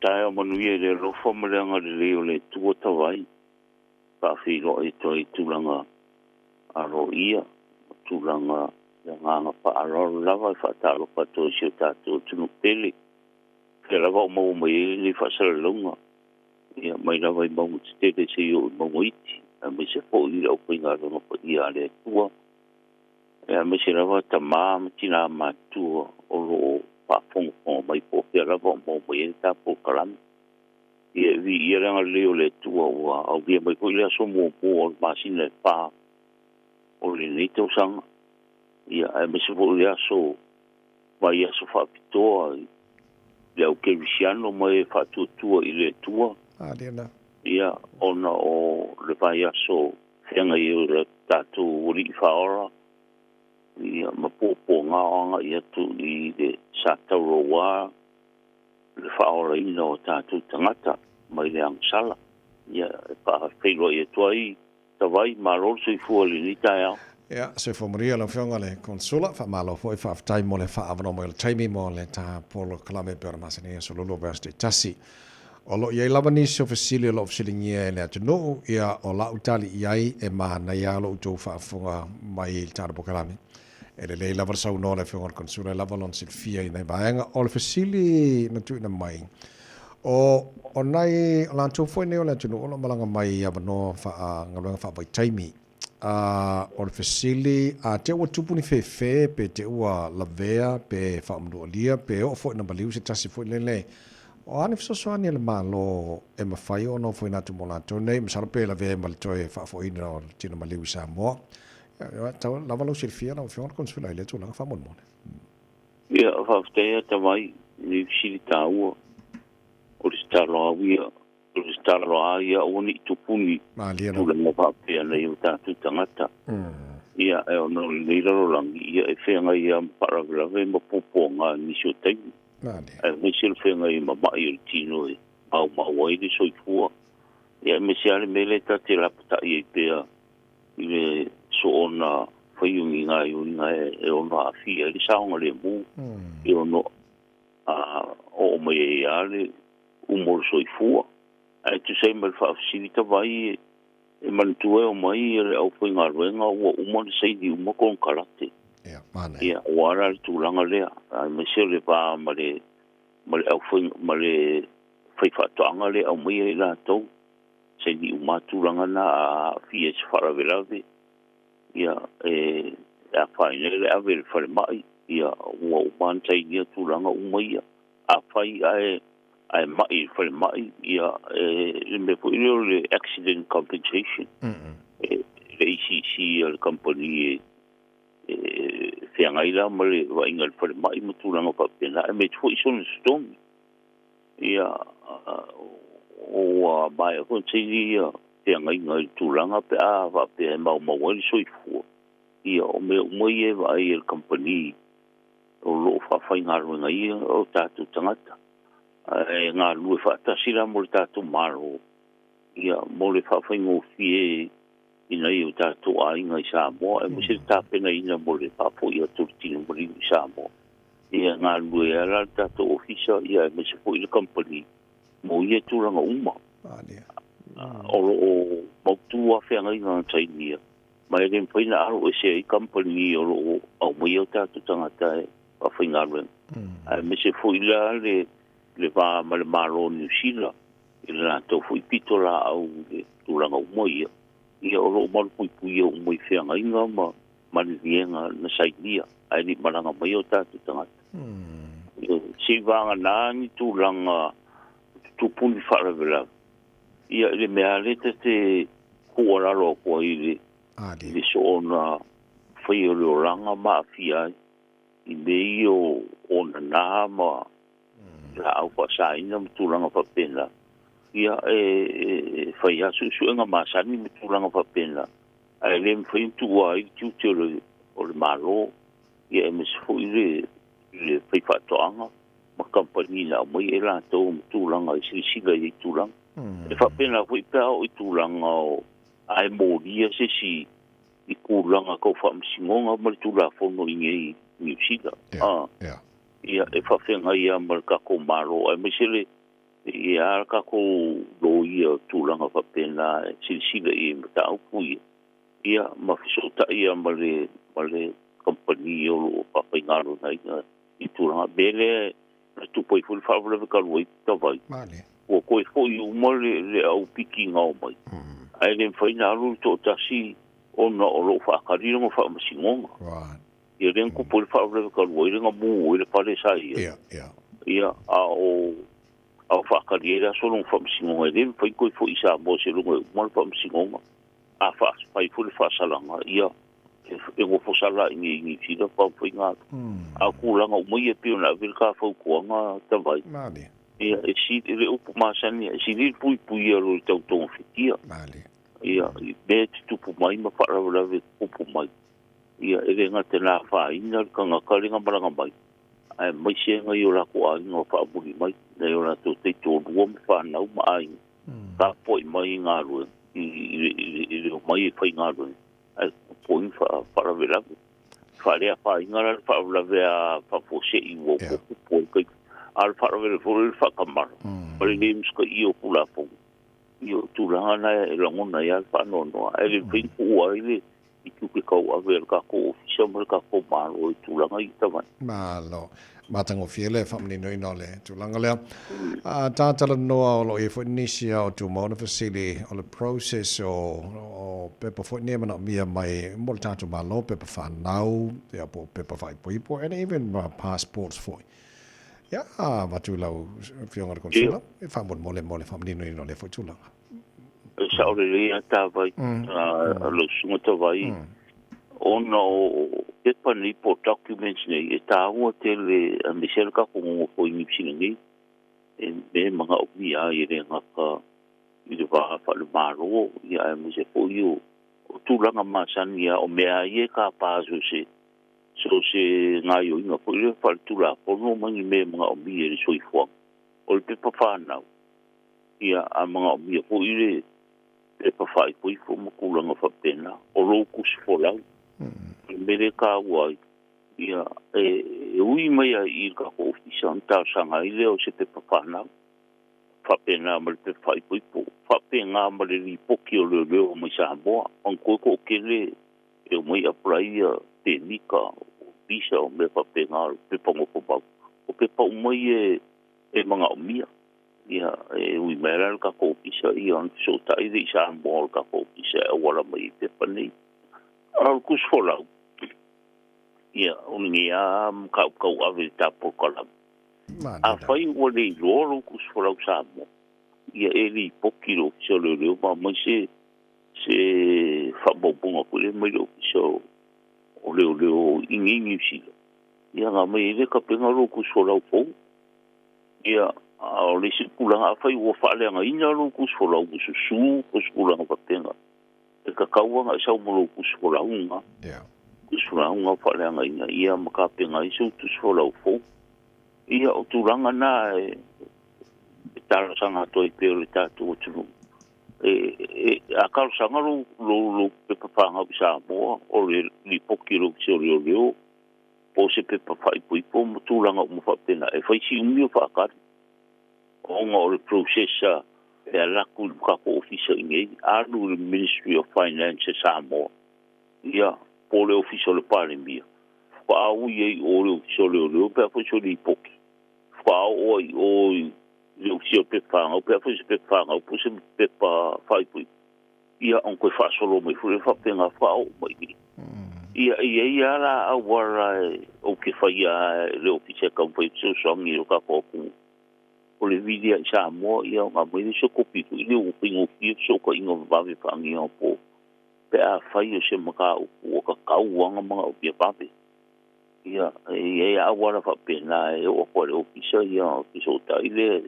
Taeao manuia i le alofa ma le agalelei o le Atua tavai, faafeiloai atu ai i tulaga aloaia ma tulaga i agaga faaaloalo lava e faatalofa atu ai i si o tatou atunuu pele. Fea lava o maua mai ai lenei faasalalauga, ia mai lava i mauga tetele seia oo i mauga iti, aemaise foi i le aufaigaluega paia a le Atua, aemaise lava tama ma tina matutua o lo o faafogafoga mai po o fea lava o maua mai ai le ta polokalame. Ia e viia le agalelei o le Atua ua aulia mai foi le aso muamua o le masina e 4 o lenei tausaga. Ia aemaise foi le aso vaiaso faapitoa i le au kerisiano ma e faatuatua i le Atua. Ia ona o le vaiaso feagai ai o le tatou alii faaola ia ma puapuaga o agai atu i le sa taualoa le faaolaina o tatou tagata mai le agasala. Ia e faafeiloai atu ai tavai malo le soifua i lenei taeao. Ia, soifua manuia lau Afioga i le Konesula, faamalo foi faafetai mo le faaavanoa mai o le taimi mo le ta polokalame e pei ona masani ai aso lua vaiaso taitasi. O lo o i ai lava nisi o fesili o lo o fesiligia e le atunuu, ia o lau tali i ai e manaia lava lo outou faafofoga mai i le ta polokalame. E lelei lava le saunoa a le Afioga i le Konesula e lava lona silafia i nai vaega. O le fesili na tuuina mai, o o nai o latou foi nei o le atunuu o lo o malaga mai i avanoa faa-galuega faavaitaimi, a o le fesili, a te ua tupu ni fefe pe te ua lavea pe faamanualia pe oo foi ina maliu se tasi foi lele, o a ni fesoasoani a le Malo e mafai ona ofoina atu mo latou nei, masalo pe lavea ai ma le toe faafoiina o le tino maliu i Samoa. Ia, tau lava lou silafia lau Afioga i le Konesula i lea tulaga faamolemole. Ia, faafetai ata mai i le fesili taua. O le tatalo lava ia, o le tatalo lava ia aua ne i tupu ni tulaga faapea nai o tatou tagata. Ia, e ona o lenei lalolagi, ia e feagai lava ma faalavelave ma puapuaga i nisi o taimi. Aemaise le feagai ma mai o le tino e maumau ai le soifua. Ia, aemaise lava le mea lea ta te lapatai ai pea i le soona faia o ni gaoioiga e ono aafia ai le saogalemu, e ono oo mai ai lava le uma o le soifua. Ae tusa ai ma le faafesili tavai e manatua e omai le aufaigaluega ua uma ona saini uma konekarate. Ia, ua ala le tulaga lea, aemaise o le va ma le ma le aufai ma le faifaatoaga lea e aumaia i latou. Saini uma tulaga na a aafia i se faalavelave, ia e afaina ai le ave i le falemai, ia ua uma ona sainia tulaga uma ia. Afai ae mai i le falemai, ia e le mea foi lea o le accident compensation, e le ACC a le kamupani e feagai la ma le vaaiga i le falemai ma tulaga faapena, aemaise foi sona totogi. Ia, ua maea foi ona saini ia feagaiga i le tulaga pe a faapea e maumau ai le soifua, ia o mea uma ia e vaai e le kamupani o lo o faafaigaluega ia o tatou tagata. Ae galulue faatasi la mo le tatou Malo, ia mo le faafaigofie i nai o tatou aiga i Samoa, aemaise le tapenaina mo le faafoi atu o le tino maliu i Samoa. Ia galulue ai la le tatou ofisa, ia aemaise foi le kamupani mo ia tulaga uma. O lo o mautu lava feagaiga na sainia, ma e le mafai ona alo ese ai kamupani o lo o aumaia o tatou tagata e faafaigaluega. Aemaise foi la le va ma le Malo o Niu Sila i le latou foi pitolaau i le tulaga uma ia, ia o lo o malupuipuia uma i feagaiga ma maliliega na sainia ae le i malaga mai o tatou tagata. Seivagana ni tulaga tutupu ni faalavelave, ia i le mea lea ta te tuualalo atu ai i le soona faia o le olaga ma aafia ai i mea ia o nana ma laau faasaina ma tulaga faapena, ia e fai lava suesuega masani ma tulaga faapena, ae le mafai ona tuua ai le tiute o le Malo, ia aemaise foi le faifaatoaga ma kamupani na aumai e latou ma tulaga e silasila i ai tulaga. E faapena foi pe a oo i tulaga o a e molia se isi i tulaga tau faamasinoga ma le Tulafono i inei i Niu Sila. Ia e faafeagai lava ma le tatou Malo, aemaise le Ia ka ko loia tulaga faapena e silasila i mataupu ia. Ia ma feso'ota'i ia ma le kampani o lo'o fa'afaigaluegaina i tulaga me lea na tupu ai foi le faalavelave talu ai tavai. Ua toe fo'i uma le aupikiga o mai. Ae le mafai na alu le to'atasi ona o lo'o fa'atali lona fa'amasinoga. Ia lea na tupu ai le faalavelave talu ai le na mū ai le fale sa ia. Ia a o fa'atali ai le aso lona fa'amasinoga e lē mafai toe fo'i Samoa se luga e uma le fa'amasinoga. A fa'afai foi le fa'asalaga ia e gofosala i Niu Sila faafaiga atu. A tulaga uma ia pei ona ave le tafautuaga tavai. Ia e sili le upu masani e sili le puipuia lo le tautogafitia. Ia i mea tutupu mai ma fa'alavelave tutupu mai. Ia e lē gata na afaina le tagata le gamalaga mai. Ae maise ai o latou aiga o fa'amuli mai nai o latou taitolua ma fanau ma aiga. Tapua'i mai i galuega i le omai e faigaluega ae tupu ai fa'alavelave. Fa'aleafaina la le fa'alavelave a fa'afuase'i ua tupu ai kai. A le fa'alavelave foi le fa'atamala. Ma le lē usita'ia o tulafono. Ia o tulaga na e lagona ai le fa'anoanoa. Ae le mafai ona tu'ua ai le i tupe tau'ave a le tatou ofisa ma le tatou malo i tulaga i tavai. Malo. Matagofie le fa'amaninoina o le tulaga lea. Tatalanoa o lo'o i ai foi nisi a o tumau ona fesili o le process o pepa foi nei e mana'omia mai mo le tatou Malo, pepa fanau, ia po o pepa faaipoipo, and even passports foi. Ia, avatu i lau Afioga i le Konesula, e faamolemole mo le faamaninoina o lea foi tulaga. E sa'o lelei a tavai lau susuga tavai ona o pepa nei po o documents nei e tāua tele aemaise ai le tatou nonofo i Niu Sila nei e mea e mana'omia ai e lē gata i le vā fa'alemālō ia aemaise foi o tulaga masani a o mea ai e kāpā so se gaioiga foi lea fa'aletulafono ma ni mea e mana'omia i le soifuaga. O le pepa fanau ia a mana'omia foi le pepa faaipoipo ma tulaga faapena. O lou tusi folau le mea lea taua ai ia e ui mai ai i le tatou ofisa ona talosaga ai lea o se pepa fanau faapena ma le pepa faaipoipo faapena ma le lipoti o leoleo mai Samoa. Ona toe to'atele e omai apply ia pemita o visa o mea faapena o le pepa nofomau. O pepa uma ia e mana'omia. Ia e ui mai la le tatou ofisa ia ona feso'ota'i le i Samoa o le tatou ofisa e auala mai i pepa nei. A o le tusi folau ia o lenei a mataupu tau'ave i le tapolokalame. Afai ua le iloa lou tusi folau Samoa ia e lipoti i le ofisa o leoleo ma aumai se fa'amaumauga foi lea mai le ofisa o leoleo i nei Niu Sila. Ia na aumai ai le tapena lou tusi folau fou. Ia a o le isi tulaga afai ua fa'aleagaina lou tusi folau ua susū po o se tulaga faapena. E tatau aga e sau ma lou tusi folauga. Tusi folauga fa'aleagaina ia ma tapena ai sou tusi folau fou. Ia o tulaga na e talosaga atu ai pea o le tatou atunuu. A talosaga lou pepa fanau i Samoa o le lipoti i le ofisa o leoleo po o se pepa faaipoipo ma tulaga uma faapena e fai si umi o fa'atali. Ona o le process e alaku i le tatou ofisa i nei alu i le Ministry of Finance e Samoa. Ia po o le ofisa o le Palemia fa'aui ai o le ofisa o leoleo pe a foi so lipoti. Fa'ao'o ai o i le ofisa o pepa fanau pe a foi se pepa fanau po o se pepa faaipoipo. Ia ona toe fa'asolo mai foi le faapena fa'ao'o mai nei. Ia ia ia la auala e ou te faia le ofisa e taumafai e fesoasoani i lo tatou atunuu. O le vili ai Samoa ia ona aumai lea o se kopi foi lea ua faigofie feso'otaiga vavave fa'agia po pe afai o se mataupu ua tatau aga mana'omia vave. Ia e i ai auala faapena e oo atu ai le ofisa ia feso'ota'i lea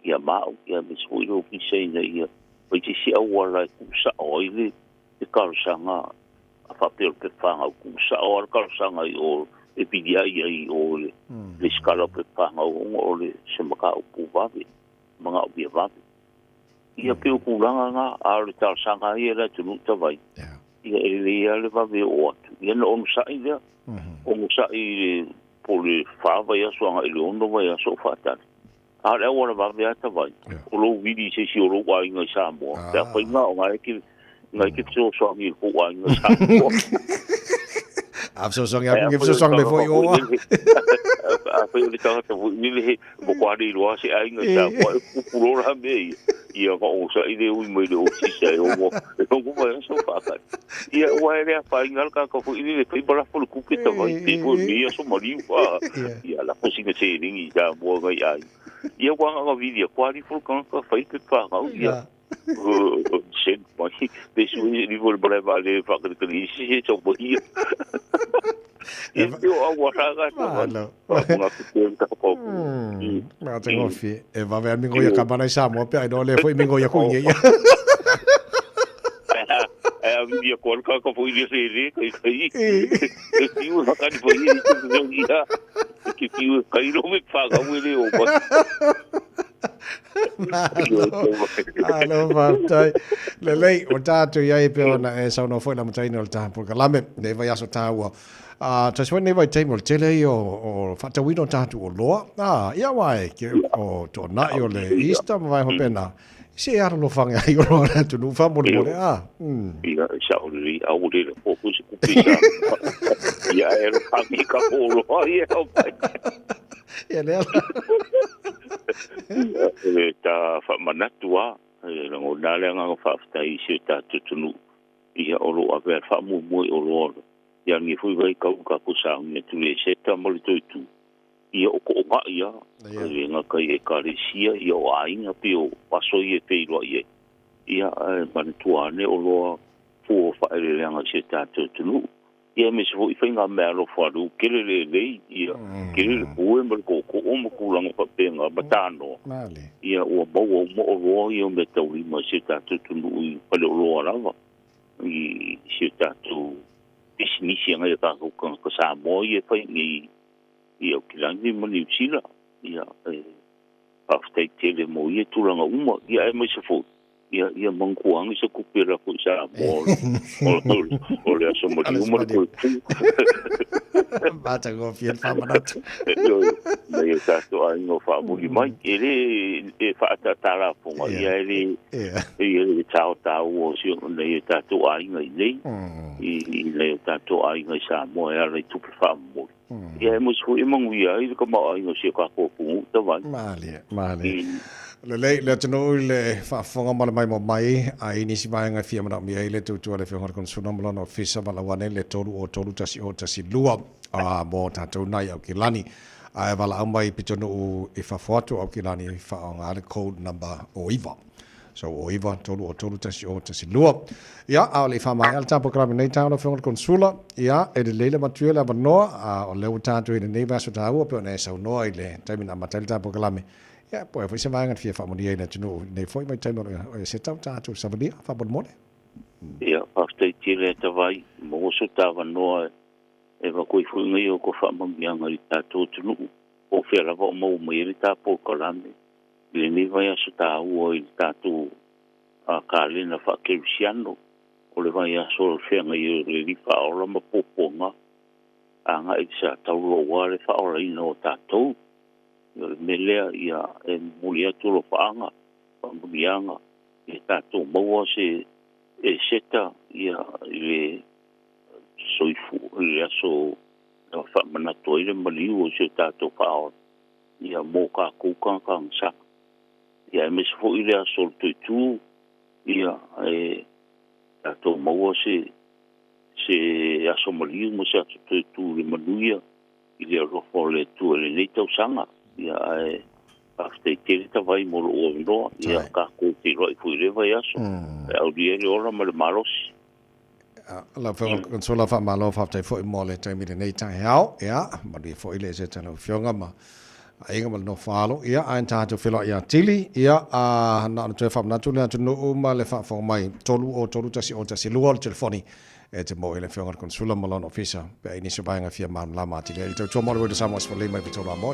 ia ma'u ia aemaise foi le ofisa ina ia fai se isi auala e tu'usa'o ai le talosaga a faapea o le pepa fanau tu'usa'o a le talosaga i o e pilia'i ai o le sikala o pepa fanau ona o le se mataupu vave mana'omia vave. Ia pei o tulaga na a o le talosaga ai e le atunuu tavai. Ia e lelei a le vave oo atu. Ia na onosa'i lea. Onosa'i i le po o le 4 vaiaso aga'i le 6 vaiaso o fa'atali. A o le auala vave lava tavai, o lou vili i se isi o lou aiga i Samoa, pe afai na o na e ke na e ke fesoasoani i le tou aiga i Samoa. A fesoasoani atu, ke fesoasoani mai foi i o. Afai o le tagata foi lele he matua le iloa se aiga i Samoa, e tupu loa la mea ia, ia ona onosai lea ui mai le ofisa e ono e ono mai aso faatali. Ia aua e le afaina lava le tagata foi lele e fai ma lafo le tupe tavai, pei foi o lenei aso maliu, a, ia lafo sina seleni i Samoa nai aiga. Ia ua na ona vili atu lava ifo le tagata fai pe fanau, ia send mai pe sui livo le malae vaalele faakalikali isi se tau mai ia. Ia te o au ala ga ta mai. Nga ku te ta ko. Ma te ngofi e vave a mingo ia ka mana i Samoa pe ai no le foi mingo ia ku ia. E a vili ko ka ka foi le le kai kai. E fiu hakani foi i te ia. Ke fiu kai ro me pa ga wele o ba. Malo, faafetai. Lelei, o tātou i ai pe ona e saunoa foi la mataina o le taha polokalame, nei vai aso tāua. Tasi foi nei vai taimi o le tele ia o faatauina o tātou oloa. Ia wai, ke, o toonai o le Easter ma vai hope nā. Se e alofaga ai oloa le atunuu faamolemole, a. Ia, e sao lelei, a ua le lafo foi se tupe i Samoa. Ia, e alofaga i ka oloa ia e aumai. Ia lea la. Ia, e ta faamanatu lava, e lagona le agaga faafetai i si o tatou atunuu, ia o lo o avea le faamuamua i oloa ia lenei foi vaitau i tatou sauni atu i le Eseta ma le Toetū. Ia o toonai lava, e le gata i ekalesia, ia o aiga pei o aso ia e feiloai ai. Ia, ae manatua ane oloa fua o faaeleeleaga i si o tatou atunuu. Ia aemaise foi faigameaalofa a le ukele le elei, ia, kele le pue ma le tootoo ma tulaga faapena ma tanoa. Ia, ua maua uma oloa ia o meataulima i si o tatou atunuu i faleoloa lava, i si o tatou pisinisi a nai o tatou tagata Samoa ia e fai nei i Aukilani ma Niu Sila. Ia, e faafetai tele mo ia tulaga uma. Ia, aemaise foi, ia, ia manatua ane se tupe lafo i Samoa o le aso maliu ma le toe pū. Matagofie le faamanatu. Nai o tatou aiga o faamuli mai. E le e faatatalafoga, ia e le ia le tao taua o si o nai o tatou aiga i nei, i nai o tatou aiga i Samoa e ala i tupe faamomoli. Ia e aemaise foi e manuia ai le tamaoaiga o si o tatou atunuu tavai. Malie, malie. Lelei, le atunuu i le faafofoga ma le maimoa mai, a i nisi vaega e fia manaomia ai le tautua a le Afioga i le Konesula ma lona Ofisa, valaau ane le 303 1012 mo tatou nai Aukilani. Ae valaau mai i pitonuu i fafo atu o Aukilani, faaaoga le code number o 9. So o 9 3 o 3 1 o 1 2. Ia, a o le i faamaea le tatou polokalame nei taeao lau Afioga i le Konesula, ia, e lelei le avatu ia le avanoa, a o lea ua tatou i lenei vaiaso taua pei ona e saunoa i le taimi na amata ai le tatou polokalame, ia, po o ai foi se vaega e fia faamanuia i le atunuu i lenei foi vaitaimi o se tau tatou savalia faamolemole. Ia, faafetai tele Atavai, maua so ta avanoa e avatu ai foi nai o tou faamanuiaga i le tatou atunuu, po o fea lava o maua mai ai le ta polokalame i lenei vaiaso taua i le tatou kalena faakerisiano, o le vaiaso o le feagai o le Alii Faaola ma puapuaga agai i le sa tauloa le faaolaina o tatou. O le mea lea ia e momoli atu alofaaga, faamanuiaga ia tatou maua se eseta ia i le soifu i le aso faamanatu ai le maliu o si o tatou faaola ia mo tatou tagata agasala. Ia aemaise foi le aso o le Toetū, ia e tatou maua se se aso maliu ma se aso toetū i le manuia i le alofa o le Atua i lenei tausaga. Ia ae faafetai tele Tavai mo lou avanoa. Ia tatou feiloai foi i lea vaiaso. E aulia ai le ola ma le malosi. Lau Afioga i le Konesula, faamalo faafetai foi mo le taimi i lenei taeao. Ia, manuia foi le eseta lau Afioga ma aiga ma le nofo alo. Ia, ae na tatou feiloai ia tili. Ia, na ona toe faamanatu le atunuu ma le faafofoga mai 3 o 3 1 o 1 2 o le telefoni e te maua ai le Afioga i le Konesula ma lona ofisa pe a i nisi o vaega e fia malamalama atili ai. Le tautua mo le Radio Samoa, Sefulima i Petolo Amo.